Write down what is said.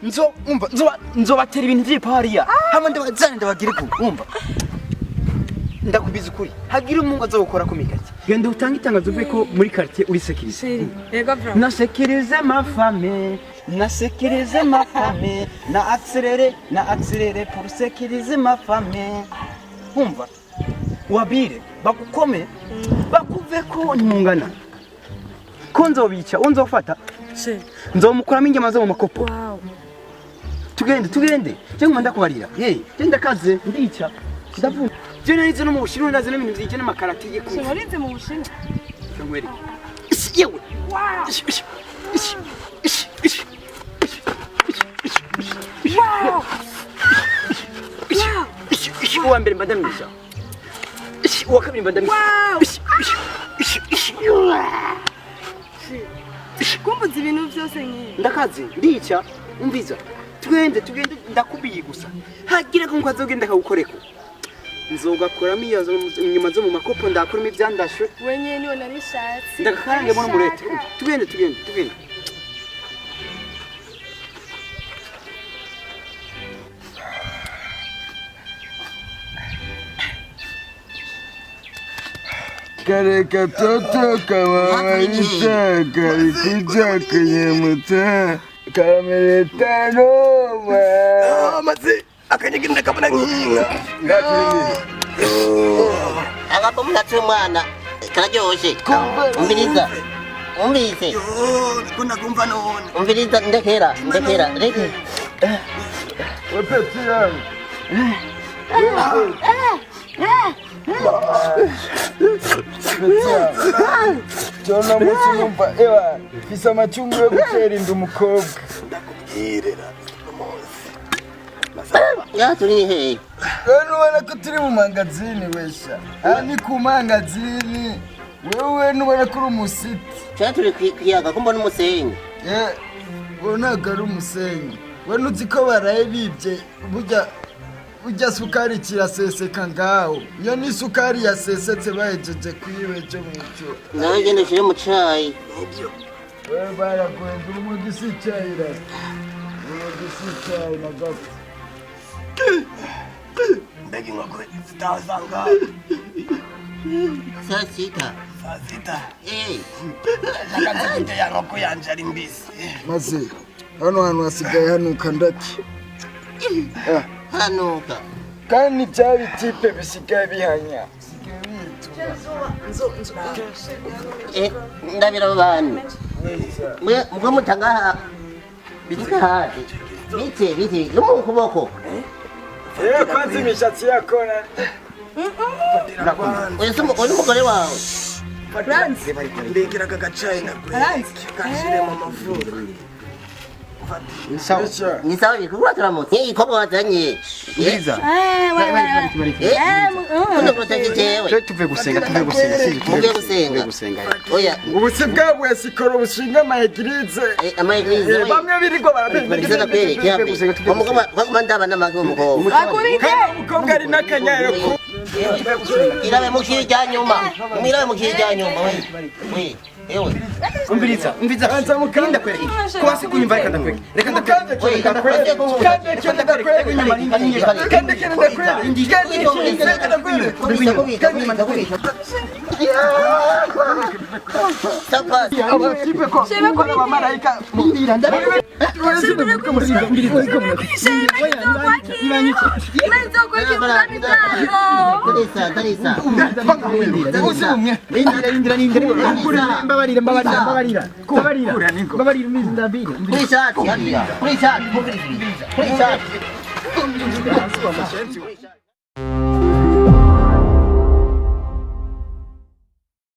Nzo umva, nzobatera ibintu vy'ipariya hamwe, ndabazane, ndabagire ku umva, ndakubiza ukuri, hagira umungu azogukora ko mikati. Genda utange itangazo uvuge ko muri quartier uri sécurisé. Chéri, yego bro. Na sécurisé ma famille, na sécurisé ma famille, na accéléré, na accéléré pour sécuriser ma famille. Umva, wabire bakukome, bakuve ko ntungana, ko nzobica unzofata. Chéri. Nzomukuramo inyama zo mu makopo. Wow. Tugende, tugende, je nguma ndakubarira ye, je ndakaze, ndica, ndavuga, je narize no mu Bushinwa, ndazi n'ibintu vyije n'amakarate. Chéri, warize mu Bushinwa? Nkwereke. Ishi, yewe. Wow. Ishi, ishi, ishi, ishi, ishi, ishi, ishi, ishi. Wow. Ishi, ishi, ishi, uwa mbere mbandamisha, ishi, uwa kabiri mbandamisha. Wow. Ishi, ishi, ishi, ishi. Chéri, kumbuza ibintu byose nk'ibi. Ndakaze, ndica. Umviza, tugende, tugende, ndakubiye gusa, hagira ko azogenda akagukoreko, nzogakuramo iyo inyuma zo mu makopo, ndakuramo ivyandashwe. Wenyewe niwe narishatse. Ndagakarangemo n'umurete. Tugende, tugende, tugende. Kare katoto kababaisha kalikuja kwenye mtaa kameleta noma. Maze akanyegenda kabona nk'inka. Agapomu umwana kararyoshe. Umviriza, umvise. Ko nakumva none. Umviriza, ndekera, ndekera, reke. We petit yangu. Jona munsi numva ewa mfise amacungu yo gutera inda umukobwa. Ndakubwirira umunsi. Ngaha turi ni hehe? Wewe nubona ko turi mu mangazini wesha. Aha ni ku mangazini. Wewe nubona ko uri umusiti. Canke turi kukiyaga ko mbona umusenyi? Eh, uwo ntabwo ari umusenyi. We ntuzi ko baraye bibye burya burya sukari kiraseseka ngaho. Iyo ni isukari yasesetse bahejeje kuyiba ejo mw'ijoro. Nawe genda ushire mu cayi. Nibyo. Wewe baraguhenze, urumogi si icyayi ra. Urumogi si icyayi na gato. Mbega inkoko zitazanga. Saa sita. Saa sita. Eh, Nakanze kurya ya nkoko yanje ari mbisi. Maze hano hantu hasigaye hanuka ndaki. Ah, hanuka. kandi bya bitipe bisigaye bihanya. Bisigaye bitura. Eh, ndabira abo bantu mwe mwe mutangaha bitikahazi bite bite no mu kuboko. Yewe kwanza imishatsi yako na Uyu si uyu ni umugore wawe? Franz. Mbekera aka gacayi nakwereke kashiremo amavuta. Sawa. Wesha. Ni sawa bikorwa turamutse igikobwa wazanye. Umviriza. Eh, ouais, ouais, ouais. Eh, Eh, kuno kurutaki jewe. Twe tuve gusenga, tuve gusenga, sivyo? Muvuye gusenga. Tuve gusenga. Oya. Ubu si bwa bwesikoro bushinga ama église. Eh, ama église. Bamwe birirwa Biza ndakwereke yape. Umukobwa kwaguma ndaba n'amagi w'umukobwa. Bakubite. Kandi umukobwa ari n'akanyayo ku Irabe mu kirya nyuma, mwirabe mu kirya nyuma we we ewe. Umviriza, umviriza. Banza mukande. Ndakwereke kuba si kunyumva, reka ndakwereke, reka ndakwereke. We. Reka ndakwereke. Kandi kene ndakwereke. Kandi kene ndakwereke. Kubika, kubika, kubika, kubika. Sapa. Abatipe ko Shema kubite. abamarayika. Chéri, nzokwakira. Nzokwakira ubwami bwayo. Tarisa, tarisa. Mbabarira, mbabarira, mbabarira, mbabarira, mbabarira, umviriza, ndabira. Kuri ishati hariya. Kuri ishati. Kuri ishati.